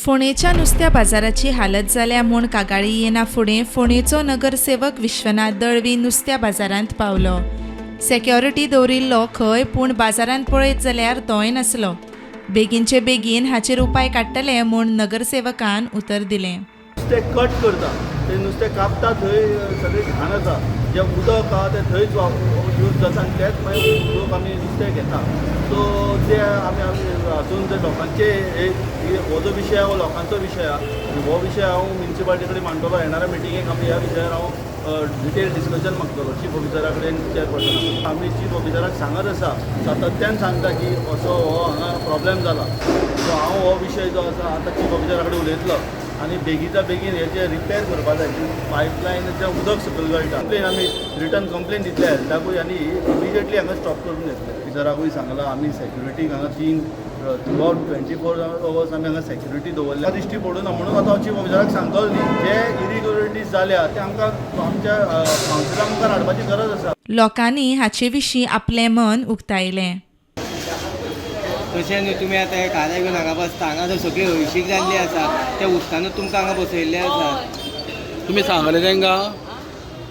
फोंडेच्या नुस्त्या बाजाराची हालत जाल्या म्हूण कागाळी येना फुडें फोंडेचो नगरसेवक विश्वनाथ दळवी नुस्त्या बाजारांत पावलो. सेक्युरिटी दवरिल्लो खंय, पूण बाजारांत पळयत जाल्यार तोय नासलो. बेगीनचे बेगीन हाचेर उपाय काडटले म्हूण नगरसेवकान उतर दिलें. नुस्तें कट करता ते नुस्तें कापता थंय सगळी घाण आसा. जें उदक आहा तें थंयच यूज जाता आनी तेंच मागीर लोक आमी नुस्तें घेता. सो ते आमी हातून जे लोकांचे हे हो जो विशय आहा हो लोकांचो विशय आहा आनी हो विशय हांव म्युनिसिपालिटी कडेन मांडटलो. येणाऱ्या मिटिंगेक आमी ह्या विशयार हांव डिटेल डिस्कशन मागतलो चीफ ऑफिसरा कडेन, चेअरपर्सना. आमी चीफ ऑफिसराक सांगत आसा, सातत्यान सांगता की असो हो हांगा प्रॉब्लेम जाला. सो हांव हो विशय जो आसा आतां चीफ ऑफिसरा कडेन उलयतलो आनी बेगीच्या बेगीन हेजे रिपेर करपा जाय. पायपलायनाचें उदक सकयल गळटा. कंप्लेन आमी रिटर्न कंप्लेन दितले हेल्थाकूय आनी इमिजिएटली हांगा स्टॉप करून घेतले. ऑफिसराकूय सांगलां, आमी सेक्युरिटीक हांगा तीन थ्रू आउट 24 अवर्स आमी हांगा सेक्युरिटी दवरल्या, दिश्टी पडूना. म्हणून आतां हांव चीफ ऑफिसराक सांगतलो न्ही, जे इरेग्युलरिटीज जाल्या ते आमकां आमच्या कावन्सिला मुखार हाडपाची गरज आसा. लोकांनी हाचे विशीं आपलें मन उक्तायलें. तशें न्हू, तुमी आतां हे कारां घेवन हांगा बसता. हांगा जर सगळी हळशीक जाल्ली आसा, त्या उदकानूच तुमकां हांगा बसयल्लें आसा. तुमी सांगले तांकां,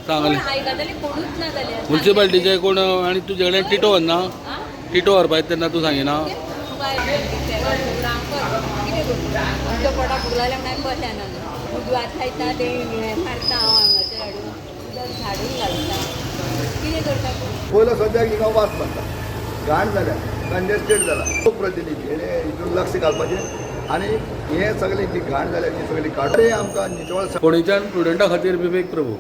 सांगले? आयकतले कोणूच ना जाल्यार. म्युनिसिपालिटीचे कोण? आनी तुजे कडेन टिटो व्हरना? टिटो व्हरपा येता तेन्ना तूं सांगिना? कितें करता? आमच्या पोटाक भूक लागल्या म्हणून आमी बसल्या ना. उजवात लायता, ते हें मारता. हांव हांगासर हाडून उदक झाडून घालता. कितें करता कोण? पयलो सद्याक हिंगा वास मारता, घाण जाल्या, कंजेस्टेड जाला. लोकप्रतिनिधी हेणे हितून लक्ष घालपाचें आनी हे सगळें जी घाण जाल्या ती सगळी काडून आमकां नितळ फोंडेच्यान प्रुडंटा खातीर विवेक प्रभू.